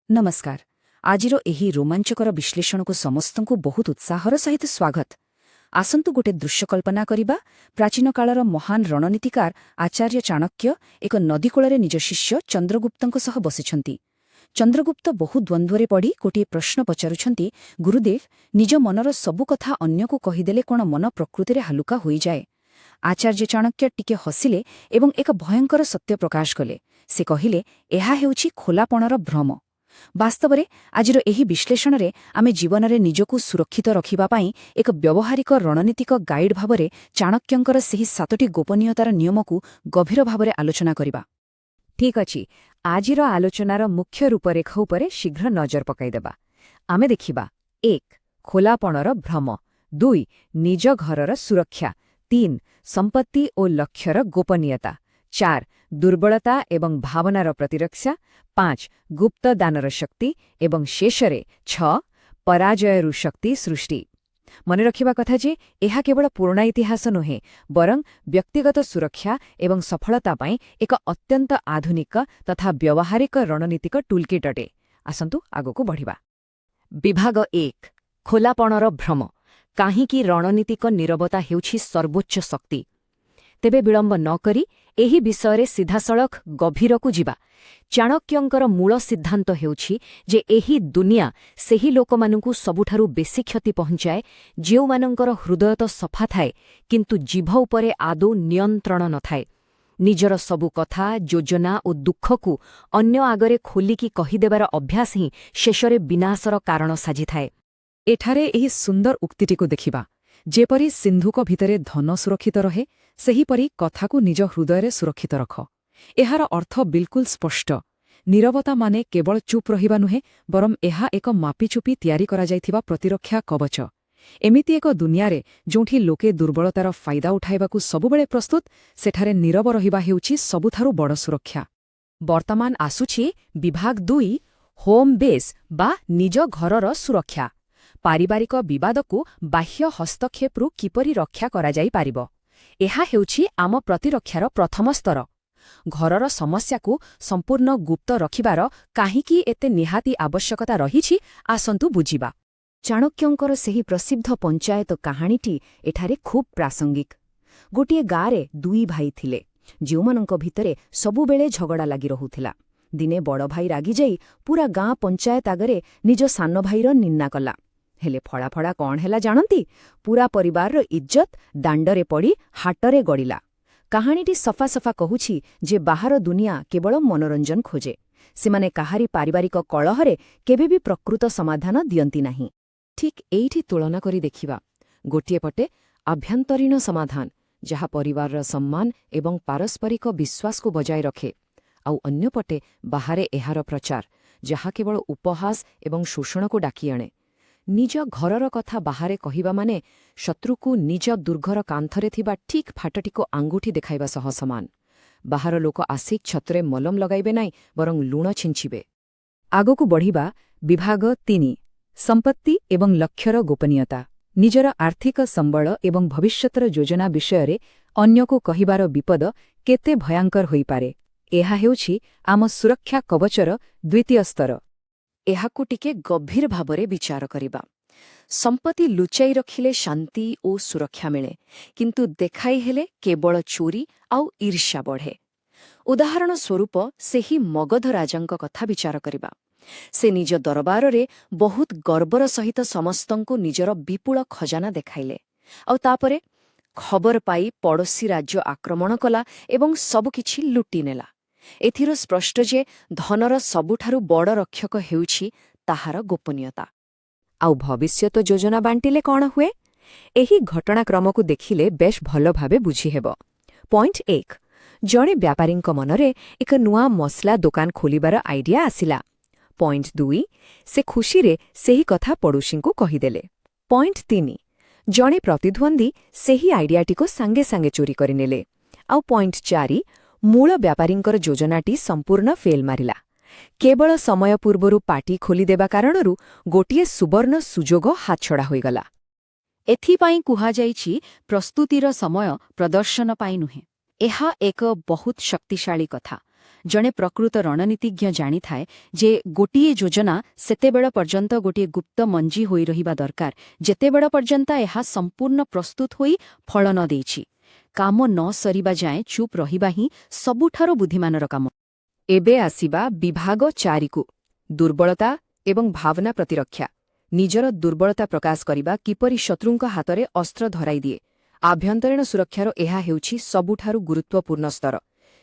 ନମସ୍କାର। ଆଜିର ଏହି ରୋମାଞ୍ଚକର ବିଶ୍ଳେଷଣକୁ ସମସ୍ତଙ୍କୁ ବହୁତ ଉତ୍ସାହର ସହିତ ସ୍ୱାଗତ। ଆସନ୍ତୁ ଗୋଟେ ଦୃଶ୍ୟ କଳ୍ପନା କରିବା। ପ୍ରାଚୀନ କାଳର ମହାନ ରଣନୀତିକାର ଆଚାର୍ଯ୍ୟ ଚାଣକ୍ୟ ଏକ ନଦୀ କୂଳରେ ନିଜ ଶିଷ୍ୟ ଚନ୍ଦ୍ରଗୁପ୍ତଙ୍କ ସହ ବସିଛନ୍ତି। ଚନ୍ଦ୍ରଗୁପ୍ତ ବହୁ ଦ୍ୱନ୍ଦ୍ୱରେ ପଡ଼ି ଗୋଟିଏ ପ୍ରଶ୍ନ ପଚାରୁଛନ୍ତି, "ଗୁରୁଦେବ, ନିଜ ମନର ସବୁ କଥା ଅନ୍ୟକୁ କହିଦେଲେ କ'ଣ ମନ ପ୍ରକୃତିରେ ହାଲୁକା ହୋଇଯାଏ?" ଆଚାର୍ଯ୍ୟ ଚାଣକ୍ୟ ଟିକେ ହସିଲେ ଏବଂ ଏକ ଭୟଙ୍କର ସତ୍ୟ ପ୍ରକାଶ କଲେ। ସେ କହିଲେ, "ଏହା ହେଉଛି ଖୋଲାପଣର ଭ୍ରମ।" ବାସ୍ତବରେ ଆଜିର ଏହି ବିଶ୍ଳେଷଣରେ ଆମେ ଜୀବନରେ ନିଜକୁ ସୁରକ୍ଷିତ ରଖିବା ପାଇଁ ଏକ ବ୍ୟବହାରିକ ରଣନୀତିକ ଗାଇଡ୍ ଭାବରେ ଚାଣକ୍ୟଙ୍କର ସେହି ସାତଟି ଗୋପନୀୟତାର ନିୟମକୁ ଗଭୀର ଭାବରେ ଆଲୋଚନା କରିବା। ଠିକ୍ ଅଛି, ଆଜିର ଆଲୋଚନାର ମୁଖ୍ୟ ରୂପରେଖ ଉପରେ ଶୀଘ୍ର ନଜର ପକାଇଦେବା। ଆମେ ଦେଖିବା, 1, ଖୋଲାପଣର ଭ୍ରମ; 2, ନିଜ ଘରର ସୁରକ୍ଷା; 3, ସମ୍ପତ୍ତି ଓ ଲକ୍ଷ୍ୟର ଗୋପନୀୟତା; 4, ଦୁର୍ବଳତା ଏବଂ ଭାବନାର ପ୍ରତିରକ୍ଷା; 5, ଗୁପ୍ତ ଦାନର ଶକ୍ତି ଏବଂ ଶେଷରେ 6, ପରାଜୟରୁ ଶକ୍ତି ସୃଷ୍ଟି। ମନେ ରଖିବା କଥା ଯେ ଏହା କେବଳ ପୁରୁଣା ଇତିହାସ ନୁହେଁ, ବରଂ ବ୍ୟକ୍ତିଗତ ସୁରକ୍ଷା ଏବଂ ସଫଳତା ପାଇଁ ଏକ ଅତ୍ୟନ୍ତ ଆଧୁନିକ ତଥା ବ୍ୟବହାରିକ ରଣନୀତିକ ଟୁଲକିଟ୍ ଅଟେ। ଆସନ୍ତୁ ଆଗକୁ ବଢ଼ିବା। ବିଭାଗ 1, ଖୋଲାପଣର ଭ୍ରମ: କାହିଁକି ରଣନୀତିକ ନୀରବତା ହେଉଛି ସର୍ବୋଚ୍ଚ ଶକ୍ତି। ତେବେ ବିଳମ୍ବ ନ କରି ଏହି ବିଷୟରେ ସିଧାସଳଖ ଗଭୀରକୁ ଯିବା। ଚାଣକ୍ୟଙ୍କର ମୂଳ ସିଦ୍ଧାନ୍ତ ହେଉଛି ଯେ ଏହି ଦୁନିଆ ସେହି ଲୋକମାନଙ୍କୁ ସବୁଠାରୁ ବେଶୀ କ୍ଷତି ପହଞ୍ଚାଏ, ଯେଉଁମାନଙ୍କର ହୃଦୟ ତ ସଫା ଥାଏ, କିନ୍ତୁ ଜିଭ ଉପରେ ଆଦୌ ନିୟନ୍ତ୍ରଣ ନଥାଏ। ନିଜର ସବୁ କଥା, ଯୋଜନା ଓ ଦୁଃଖକୁ ଅନ୍ୟ ଆଗରେ ଖୋଲିକି କହିଦେବାର ଅଭ୍ୟାସ ହିଁ ଶେଷରେ ବିନାଶର କାରଣ ସାଜିଥାଏ। ଏଠାରେ ଏହି ସୁନ୍ଦର ଉକ୍ତିଟିକୁ ଦେଖିବା, "ଯେପରି ସିନ୍ଧୁକ ଭିତରେ ଧନ ସୁରକ୍ଷିତ ରହେ, ସେହିପରି କଥାକୁ ନିଜ ହୃଦୟରେ ସୁରକ୍ଷିତ ରଖ।" ଏହାର ଅର୍ଥ ବିଲକୁଲ ସ୍ପଷ୍ଟ। ନୀରବତା ମାନେ କେବଳ ଚୁପ୍ ରହିବା ନୁହେଁ, ବରଂ ଏହା ଏକ ମାପିଚୁପି ତିଆରି କରାଯାଇଥିବା ପ୍ରତିରକ୍ଷା କବଚ। ଏମିତି ଏକ ଦୁନିଆରେ ଯେଉଁଠି ଲୋକେ ଦୁର୍ବଳତାର ଫାଇଦା ଉଠାଇବାକୁ ସବୁବେଳେ ପ୍ରସ୍ତୁତ, ସେଠାରେ ନୀରବ ରହିବା ହେଉଛି ସବୁଠାରୁ ବଡ଼ ସୁରକ୍ଷା। ବର୍ତ୍ତମାନ ଆସୁଛି ବିଭାଗ 2, ହୋମ୍ ବେସ୍ ବା ନିଜ ଘରର ସୁରକ୍ଷା। ପାରିବାରିକ ବିବାଦକୁ ବାହ୍ୟ ହସ୍ତକ୍ଷେପରୁ କିପରି ରକ୍ଷା କରାଯାଇପାରିବ? ଏହା ହେଉଛି ଆମ ପ୍ରତିରକ୍ଷାର ପ୍ରଥମ ସ୍ତର। ଘରର ସମସ୍ୟାକୁ ସମ୍ପୂର୍ଣ୍ଣ ଗୁପ୍ତ ରଖିବାର କାହିଁକି ଏତେ ନିହାତି ଆବଶ୍ୟକତା ରହିଛି, ଆସନ୍ତୁ ବୁଝିବା। ଚାଣକ୍ୟଙ୍କର ସେହି ପ୍ରସିଦ୍ଧ ପଞ୍ଚାୟତ କାହାଣୀଟି ଏଠାରେ ଖୁବ୍ ପ୍ରାସଙ୍ଗିକ। ଗୋଟିଏ ଗାଁରେ ଦୁଇ ଭାଇ ଥିଲେ, ଯେଉଁମାନଙ୍କ ଭିତରେ ସବୁବେଳେ ଝଗଡ଼ା ଲାଗି ରହୁଥିଲା। ଦିନେ ବଡ଼ ଭାଇ ରାଗିଯାଇ ପୁରା ଗାଁ ପଞ୍ଚାୟତ ଆଗରେ ନିଜ ସାନ ଭାଇର ନିନ୍ଦା କଲା। ହେଲେ ଫଳାଫଳ କ'ଣ ହେଲା ଜାଣନ୍ତି? ପୁରା ପରିବାରର ଇଜ୍ଜତ ଦାଣ୍ଡରେ ପଡ଼ି ହାଟରେ ଗଡ଼ିଲା। କାହାଣୀଟି ସଫା ସଫା କହୁଛି ଯେ ବାହାର ଦୁନିଆ କେବଳ ମନୋରଞ୍ଜନ ଖୋଜେ। ସେମାନେ କାହାରି ପାରିବାରିକ କଳହରେ କେବେ ବି ପ୍ରକୃତ ସମାଧାନ ଦିଅନ୍ତି ନାହିଁ। ଠିକ୍ ଏଇଠି ତୁଳନା କରି ଦେଖିବା। ଗୋଟିଏ ପଟେ ଆଭ୍ୟନ୍ତରୀଣ ସମାଧାନ, ଯାହା ପରିବାରର ସମ୍ମାନ ଏବଂ ପାରସ୍ପରିକ ବିଶ୍ୱାସକୁ ବଜାୟ ରଖେ, ଆଉ ଅନ୍ୟପଟେ ବାହାରେ ଏହାର ପ୍ରଚାର, ଯାହା କେବଳ ଉପହାସ ଏବଂ ଶୋଷଣକୁ ଡାକି ଆଣେ। ନିଜ ଘରର କଥା ବାହାରେ କହିବା ମାନେ ଶତ୍ରୁକୁ ନିଜ ଦୁର୍ଗର କାନ୍ଥରେ ଥିବା ଠିକ୍ ଫାଟଟିକୁ ଆଙ୍ଗୁଠି ଦେଖାଇବା ସହ ସମାନ। ବାହାର ଲୋକ ଆସି କ୍ଷତରେ ମଲମ ଲଗାଇବେ ନାହିଁ, ବରଂ ଲୁଣ ଛିଞ୍ଚିବେ। ଆଗକୁ ବଢ଼ିବା। ବିଭାଗ 3, ସମ୍ପତ୍ତି ଏବଂ ଲକ୍ଷ୍ୟର ଗୋପନୀୟତା। ନିଜର ଆର୍ଥିକ ସମ୍ବଳ ଏବଂ ଭବିଷ୍ୟତର ଯୋଜନା ବିଷୟରେ ଅନ୍ୟକୁ କହିବାର ବିପଦ କେତେ ଭୟଙ୍କର ହୋଇପାରେ। ଏହା ହେଉଛି ଆମ ସୁରକ୍ଷା କବଚର ଦ୍ୱିତୀୟ ସ୍ତର। ଏହାକୁ ଟିକେ ଗଭୀର ଭାବରେ ବିଚାର କରିବା। ସମ୍ପତ୍ତି ଲୁଚାଇ ରଖିଲେ ଶାନ୍ତି ଓ ସୁରକ୍ଷା ମିଳେ, କିନ୍ତୁ ଦେଖାଇ ହେଲେ କେବଳ ଚୋରି ଆଉ ଈର୍ଷା ବଢ଼େ। ଉଦାହରଣ ସ୍ୱରୂପ ସେହି ମଗଧ ରାଜାଙ୍କ କଥା ବିଚାର କରିବା। ସେ ନିଜ ଦରବାରରେ ବହୁତ ଗର୍ବର ସହିତ ସମସ୍ତଙ୍କୁ ନିଜର ବିପୁଳ ଖଜାନା ଦେଖାଇଲେ। ଆଉ ତାପରେ ଖବର ପାଇ ପଡ଼ୋଶୀ ରାଜ୍ୟ ଆକ୍ରମଣ କଲା ଏବଂ ସବୁକିଛି ଲୁଟି ନେଲା। ଏଥିରୁ ସ୍ପଷ୍ଟ ଯେ ଧନର ସବୁଠାରୁ ବଡ଼ ରକ୍ଷକ ହେଉଛି ତାହାର ଗୋପନୀୟତା। ଆଉ ଭବିଷ୍ୟତ ଯୋଜନା ବାଣ୍ଟିଲେ କ'ଣ ହୁଏ? ଏହି ଘଟଣାକ୍ରମକୁ ଦେଖିଲେ ବେଶ୍ ଭଲ ଭାବେ ବୁଝିହେବ। ପଏଣ୍ଟ 1, ଜଣେ ବ୍ୟାପାରୀଙ୍କ ମନରେ ଏକ ନୂଆ ମସଲା ଦୋକାନ ଖୋଲିବାର ଆଇଡିଆ ଆସିଲା। ପଏଣ୍ଟ 2, ସେ ଖୁସିରେ ସେହି କଥା ପଡ଼ୋଶୀଙ୍କୁ କହିଦେଲେ। ପଏଣ୍ଟ 3, ଜଣେ ପ୍ରତିଦ୍ୱନ୍ଦ୍ୱୀ ସେହି ଆଇଡିଆଟିକୁ ସାଙ୍ଗେ ସାଙ୍ଗେ ଚୋରି କରିନେଲେ। ଆଉ ପଏଣ୍ଟ 4, ମୂଳ ବ୍ୟାପାରୀଙ୍କର ଯୋଜନାଟି ସମ୍ପୂର୍ଣ୍ଣ ଫେଲ୍ ମାରିଲା। କେବଳ ସମୟ ପୂର୍ବରୁ ପାଟି ଖୋଲିଦେବା କାରଣରୁ ଗୋଟିଏ ସୁବର୍ଣ୍ଣ ସୁଯୋଗ ହାତଛଡ଼ା ହୋଇଗଲା। ଏଥିପାଇଁ କୁହାଯାଇଛି, ପ୍ରସ୍ତୁତିର ସମୟ, ପ୍ରଦର୍ଶନ ପାଇଁ ନୁହେଁ। ଏହା ଏକ ବହୁତ ଶକ୍ତିଶାଳୀ କଥା। ଜଣେ ପ୍ରକୃତ ରଣନୀତିଜ୍ଞ ଜାଣିଥାଏ ଯେ ଗୋଟିଏ ଯୋଜନା ସେତେବେଳ ପର୍ଯ୍ୟନ୍ତ ଗୋଟିଏ ଗୁପ୍ତ ମଞ୍ଜି ହୋଇ ରହିବା ଦରକାର, ଯେତେବେଳ ପର୍ଯ୍ୟନ୍ତ ଏହା ସମ୍ପୂର୍ଣ୍ଣ ପ୍ରସ୍ତୁତ ହୋଇ ଫଳ ନ ଦେଇଛି। କାମ ନ ସରିବା ଯାଏଁ ଚୁପ୍ ରହିବା ହିଁ ସବୁଠାରୁ ବୁଦ୍ଧିମାନର କାମ। ଏବେ ଆସିବା ବିଭାଗ 4କୁ, ଦୁର୍ବଳତା ଏବଂ ଭାବନା ପ୍ରତିରକ୍ଷା। ନିଜର ଦୁର୍ବଳତା ପ୍ରକାଶ କରିବା କିପରି ଶତ୍ରୁଙ୍କ ହାତରେ ଅସ୍ତ୍ର ଧରାଇଦିଏ। ଆଭ୍ୟନ୍ତରୀଣ ସୁରକ୍ଷାର ଏହା ହେଉଛି ସବୁଠାରୁ ଗୁରୁତ୍ୱପୂର୍ଣ୍ଣ ସ୍ତର।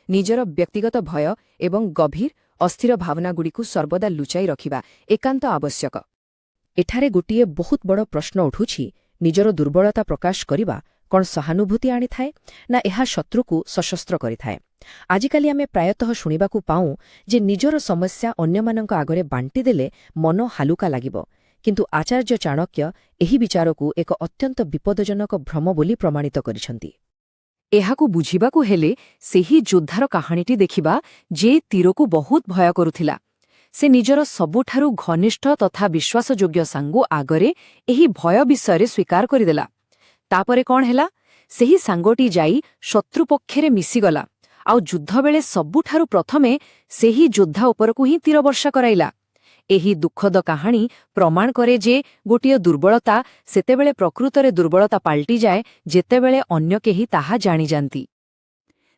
ନିଜର ବ୍ୟକ୍ତିଗତ ଭୟ ଏବଂ ଗଭୀର, ଅସ୍ଥିର ଭାବନାଗୁଡ଼ିକୁ ସର୍ବଦା ଲୁଚାଇ ରଖିବା ଏକାନ୍ତ ଆବଶ୍ୟକ। ଏଠାରେ ଗୋଟିଏ ବହୁତ ବଡ଼ ପ୍ରଶ୍ନ ଉଠୁଛି, ନିଜର ଦୁର୍ବଳତା ପ୍ରକାଶ କରିବା କ'ଣ ସହାନୁଭୂତି ଆଣିଥାଏ ନା ଏହା ଶତ୍ରୁକୁ ସଶସ୍ତ୍ର କରିଥାଏ? ଆଜିକାଲି ଆମେ ପ୍ରାୟତଃ ଶୁଣିବାକୁ ପାଉଁ ଯେ ନିଜର ସମସ୍ୟା ଅନ୍ୟମାନଙ୍କ ଆଗରେ ବାଣ୍ଟିଦେଲେ ମନ ହାଲୁକା ଲାଗିବ। କିନ୍ତୁ ଆଚାର୍ଯ୍ୟ ଚାଣକ୍ୟ ଏହି ବିଚାରକୁ ଏକ ଅତ୍ୟନ୍ତ ବିପଦଜନକ ଭ୍ରମ ବୋଲି ପ୍ରମାଣିତ କରିଛନ୍ତି। ଏହାକୁ ବୁଝିବାକୁ ହେଲେ ସେହି ଯୋଦ୍ଧାର କାହାଣୀଟି ଦେଖିବା, ଯେ ତୀରକୁ ବହୁତ ଭୟ କରୁଥିଲା। ସେ ନିଜର ସବୁଠାରୁ ଘନିଷ୍ଠ ତଥା ବିଶ୍ୱାସଯୋଗ୍ୟ ସାଙ୍ଗ ଆଗରେ ଏହି ଭୟ ବିଷୟରେ ସ୍ୱୀକାର କରିଦେଲା। ତାପରେ କ'ଣ ହେଲା? ସେହି ସାଙ୍ଗଟି ଯାଇ ଶତ୍ରୁପକ୍ଷରେ ମିଶିଗଲା ଆଉ ଯୁଦ୍ଧବେଳେ ସବୁଠାରୁ ପ୍ରଥମେ ସେହି ଯୋଦ୍ଧା ଉପରକୁ ହିଁ ତୀରବର୍ଷା କରାଇଲା। ଏହି ଦୁଃଖଦ କାହାଣୀ ପ୍ରମାଣ କରେ ଯେ ଗୋଟିଏ ଦୁର୍ବଳତା ସେତେବେଳେ ପ୍ରକୃତରେ ଦୁର୍ବଳତା ପାଲଟିଯାଏ, ଯେତେବେଳେ ଅନ୍ୟ କେହି ତାହା ଜାଣିଯାନ୍ତି।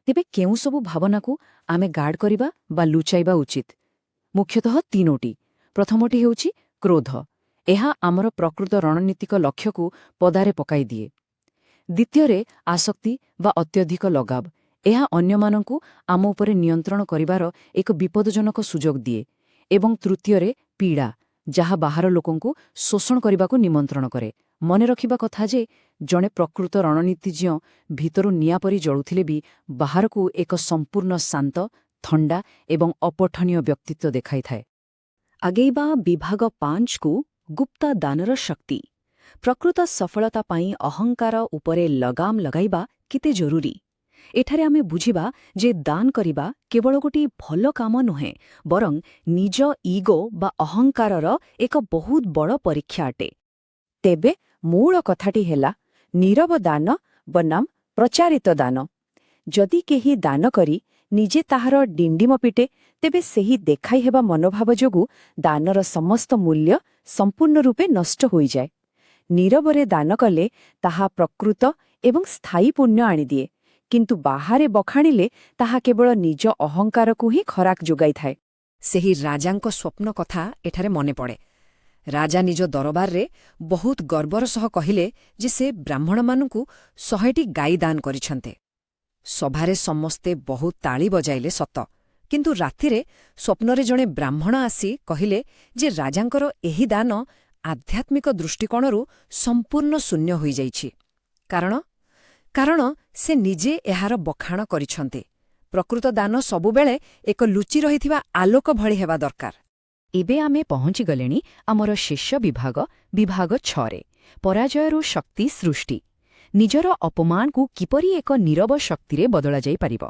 ତେବେ କେଉଁ ସବୁ ଭାବନାକୁ ଆମେ ଗାର୍ଡ କରିବା ବା ଲୁଚାଇବା ଉଚିତ? ମୁଖ୍ୟତଃ ତିନୋଟି। ପ୍ରଥମଟି ହେଉଛି କ୍ରୋଧ। ଏହା ଆମର ପ୍ରକୃତ ରଣନୀତିକ ଲକ୍ଷ୍ୟକୁ ପଦାରେ ପକାଇଦିଏ। ଦ୍ୱିତୀୟରେ ଆସକ୍ତି ବା ଅତ୍ୟଧିକ ଲଗାବ। ଏହା ଅନ୍ୟମାନଙ୍କୁ ଆମ ଉପରେ ନିୟନ୍ତ୍ରଣ କରିବାର ଏକ ବିପଦଜନକ ସୁଯୋଗ ଦିଏ। ଏବଂ ତୃତୀୟରେ ପୀଡ଼ା, ଯାହା ବାହାର ଲୋକଙ୍କୁ ଶୋଷଣ କରିବାକୁ ନିମନ୍ତ୍ରଣ କରେ। ମନେ ରଖିବା କଥା ଯେ ଜଣେ ପ୍ରକୃତ ରଣନୀତିଜ୍ଞ ଭିତରୁ ନିଆଁ ପରି ଜଳୁଥିଲେ ବି ବାହାରକୁ ଏକ ସମ୍ପୂର୍ଣ୍ଣ ଶାନ୍ତ, ଥଣ୍ଡା ଏବଂ ଅପଠନୀୟ ବ୍ୟକ୍ତିତ୍ୱ ଦେଖାଇଥାଏ। ଆଗେଇବା ବିଭାଗ 5କୁ, ଗୁପ୍ତ ଦାନର ଶକ୍ତି। ପ୍ରକୃତ ସଫଳତା ପାଇଁ ଅହଙ୍କାର ଉପରେ ଲଗାମ ଲଗାଇବା କେତେ ଜରୁରୀ। ଏଠାରେ ଆମେ ବୁଝିବା ଯେ ଦାନ କରିବା କେବଳ ଗୋଟିଏ ଭଲ କାମ ନୁହେଁ, ବରଂ ନିଜ ଇଗୋ ବା ଅହଙ୍କାରର ଏକ ବହୁତ ବଡ଼ ପରୀକ୍ଷା ଅଟେ। ତେବେ ମୂଳ କଥାଟି ହେଲା ନୀରବ ଦାନ ବନାମ ପ୍ରଚାରିତ ଦାନ। ଯଦି କେହି ଦାନ କରି ନିଜେ ତାହାର ଡିଣ୍ଡିମ ପିଟେ, ତେବେ ସେହି ଦେଖାଇ ହେବା ମନୋଭାବ ଯୋଗୁଁ ଦାନର ସମସ୍ତ ମୂଲ୍ୟ ସମ୍ପୂର୍ଣ୍ଣ ରୂପେ ନଷ୍ଟ ହୋଇଯାଏ। ନୀରବରେ ଦାନ କଲେ ତାହା ପ୍ରକୃତ ଏବଂ ସ୍ଥାୟୀ ପୁଣ୍ୟ ଆଣିଦିଏ, କିନ୍ତୁ ବାହାରେ ବଖାଣିଲେ ତାହା କେବଳ ନିଜ ଅହଙ୍କାରକୁ ହିଁ ଖରାକ ଯୋଗାଇଥାଏ। ସେହି ରାଜାଙ୍କ ସ୍ୱପ୍ନ କଥା ଏଠାରେ ମନେ ପଡ଼େ। ରାଜା ନିଜ ଦରବାରରେ ବହୁତ ଗର୍ବର ସହ କହିଲେ ଯେ ସେ ବ୍ରାହ୍ମଣମାନଙ୍କୁ 100ଟି ଗାଈ ଦାନ କରିଛନ୍ତି। ସଭାରେ ସମସ୍ତେ ବହୁତ ତାଳି ବଜାଇଲେ ସତ, କିନ୍ତୁ ରାତିରେ ସ୍ୱପ୍ନରେ ଜଣେ ବ୍ରାହ୍ମଣ ଆସି କହିଲେ ଯେ ରାଜାଙ୍କର ଏହି ଦାନ ଆଧ୍ୟାତ୍ମିକ ଦୃଷ୍ଟିକୋଣରୁ ସମ୍ପୂର୍ଣ୍ଣ ଶୂନ୍ୟ ହୋଇଯାଇଛି। କାରଣ ସେ ନିଜେ ଏହାର ବଖାଣ କରିଛନ୍ତି। ପ୍ରକୃତ ଦାନ ସବୁବେଳେ ଏକ ଲୁଚି ରହିଥିବା ଆଲୋକ ଭଳି ହେବା ଦରକାର। ଏବେ ଆମେ ପହଞ୍ଚିଗଲେଣି ଆମର ଶେଷ ବିଭାଗ, ବିଭାଗ 6ରେ, ପରାଜୟରୁ ଶକ୍ତି ସୃଷ୍ଟି। ନିଜର ଅପମାନକୁ କିପରି ଏକ ନୀରବ ଶକ୍ତିରେ ବଦଳାଯାଇପାରିବ,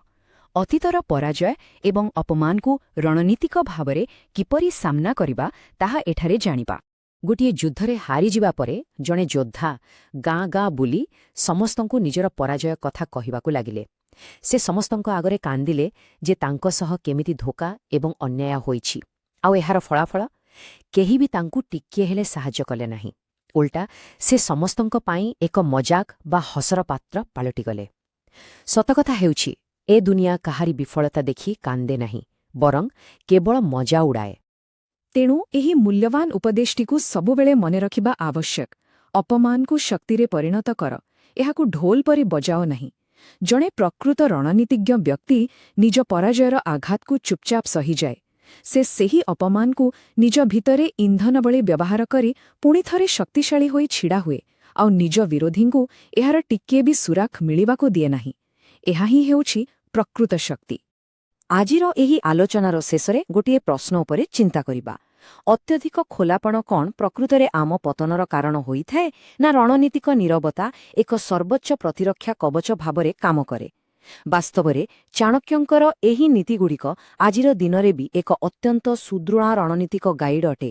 ଅତୀତର ପରାଜୟ ଏବଂ ଅପମାନକୁ ରଣନୀତିକ ଭାବରେ କିପରି ସାମ୍ନା କରିବା, ତାହା ଏଠାରେ ଜାଣିବା। ଗୋଟିଏ ଯୁଦ୍ଧରେ ହାରିଯିବା ପରେ ଜଣେ ଯୋଦ୍ଧା ଗାଁ ଗାଁ ବୁଲି ସମସ୍ତଙ୍କୁ ନିଜର ପରାଜୟ କଥା କହିବାକୁ ଲାଗିଲେ। ସେ ସମସ୍ତଙ୍କ ଆଗରେ କାନ୍ଦିଲେ ଯେ ତାଙ୍କ ସହ କେମିତି ଧୋକା ଏବଂ ଅନ୍ୟାୟ ହୋଇଛି। ଆଉ ଏହାର ଫଳାଫଳ? କେହି ବି ତାଙ୍କୁ ଟିକିଏ ହେଲେ ସାହାଯ୍ୟ କଲେ ନାହିଁ। ଓଲଟା ସେ ସମସ୍ତଙ୍କ ପାଇଁ ଏକ ମଜାକ ବା ହସର ପାତ୍ର ପାଲଟିଗଲେ। ସତକଥା ହେଉଛି, ଏ ଦୁନିଆ କାହାରି ବିଫଳତା ଦେଖି କାନ୍ଦେ ନାହିଁ, ବରଂ କେବଳ ମଜା ଉଡ଼ାଏ। ତେଣୁ ଏହି ମୂଲ୍ୟବାନ ଉପଦେଶଟିକୁ ସବୁବେଳେ ମନେ ରଖିବା ଆବଶ୍ୟକ। ଅପମାନକୁ ଶକ୍ତିରେ ପରିଣତ କର, ଏହାକୁ ଢୋଲ ପରି ବଜାଅ ନାହିଁ। ଜଣେ ପ୍ରକୃତ ରଣନୀତିଜ୍ଞ ବ୍ୟକ୍ତି ନିଜ ପରାଜୟର ଆଘାତକୁ ଚୁପଚାପ ସହିଯାଏ। ସେ ସେହି ଅପମାନକୁ ନିଜ ଭିତରେ ଇନ୍ଧନ ଭଳି ବ୍ୟବହାର କରି ପୁଣିଥରେ ଶକ୍ତିଶାଳୀ ହୋଇ ଛିଡ଼ା ହୁଏ ଆଉ ନିଜ ବିରୋଧୀଙ୍କୁ ଏହାର ଟିକିଏ ବି ସୁରାଖ ମିଳିବାକୁ ଦିଏ ନାହିଁ। ଏହା ହିଁ ହେଉଛି ପ୍ରକୃତ ଶକ୍ତି। ଆଜିର ଏହି ଆଲୋଚନାର ଶେଷରେ ଗୋଟିଏ ପ୍ରଶ୍ନ ଉପରେ ଚିନ୍ତା କରିବା। ଅତ୍ୟଧିକ ଖୋଲାପଣ କ'ଣ ପ୍ରକୃତରେ ଆମ ପତନର କାରଣ ହୋଇଥାଏ, ନା ରଣନୀତିକ ନୀରବତା ଏକ ସର୍ବୋଚ୍ଚ ପ୍ରତିରକ୍ଷା କବଚ ଭାବରେ କାମ କରେ? ବାସ୍ତବରେ ଚାଣକ୍ୟଙ୍କର ଏହି ନୀତିଗୁଡ଼ିକ ଆଜିର ଦିନରେ ବି ଏକ ଅତ୍ୟନ୍ତ ସୁଦୃଢ଼ ରଣନୀତିକ ଗାଇଡ୍ ଅଟେ।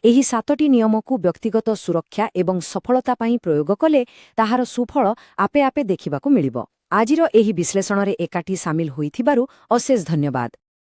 ଏହି ସାତଟି ନିୟମକୁ ବ୍ୟକ୍ତିଗତ ସୁରକ୍ଷା ଏବଂ ସଫଳତା ପାଇଁ ପ୍ରୟୋଗ କଲେ ତାହାର ସୁଫଳ ଆପେ ଆପେ ଦେଖିବାକୁ ମିଳିବ। ଆଜିର ଏହି ବିଶ୍ଳେଷଣରେ ଏକାଠି ସାମିଲ ହୋଇଥିବାରୁ ଅଶେଷ ଧନ୍ୟବାଦ।